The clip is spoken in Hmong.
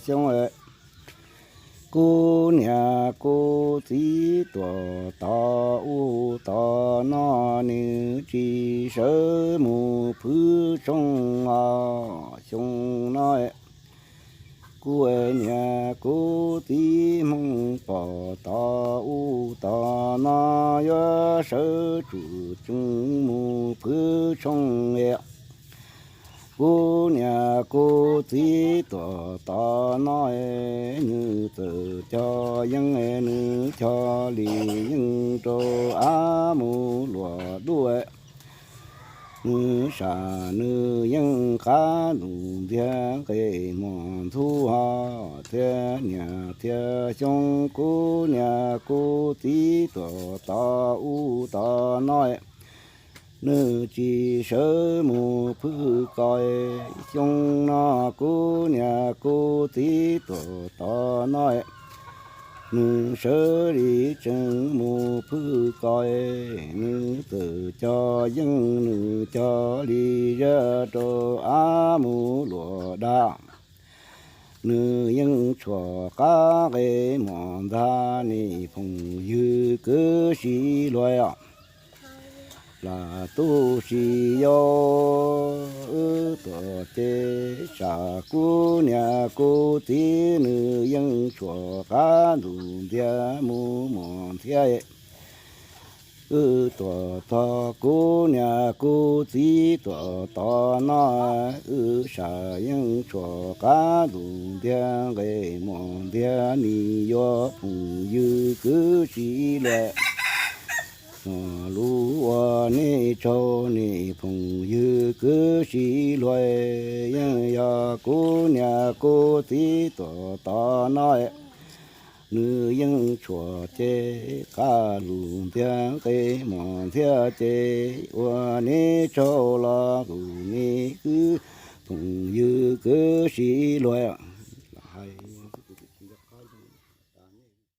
xyoo, kuv niam kuv txiv tuaj tos ub tos no, nws tsis sawv mus pwv tshoob os. Xyoo no kuv niam kuv txiv Hmoob pom tos ub tos no, yuav sawv tsum tsees mus pwv tshoob. Kuv niam kuv txiv tuaj tos no, nws txawm cog yeej, nws cog li yeej rau av mus luam dub. Nws sam nws yeej qab ntuj ntiag nqes mos ntxhub ho, thiab niam thiab xyoo kuv niam kuv txiv tuaj tos ub tos no, nws tsis sawv mus pwv ko. Xyoo no kuv niam kuv txiv tuaj tos no, nws sawv li tsees mus pwv ko. Nws txawm cog yeej, nws cog li zaj rau av mus luam dab. Nws yeej tshuam qab nqes mos ntag, nej phooj ywg kwv tij hluas os. Lam tu siab yog wb tuaj ces sam kuv niam kuv txiv, nws yeej tshuam qab ntuj ntiag mus mos ntxhiab. Wb tuaj tog kuv niam kuv txiv tuaj tos no, wb sam yeej tshuam qab ntuj ntiag nqes mos ntxhiab, nej yuav phooj ywg kwv tij hluas. Lus ua nej tsaug nej phooj ywg kwv tij hluas, yeej yog kuv niam kuv txiv tuaj tos no, nws yeej tshuam ces qab ntuj ntiag nqes mos ntxhiab ces ua nej tsaug los tus nej kwv phooj ywg kwv tij hluas.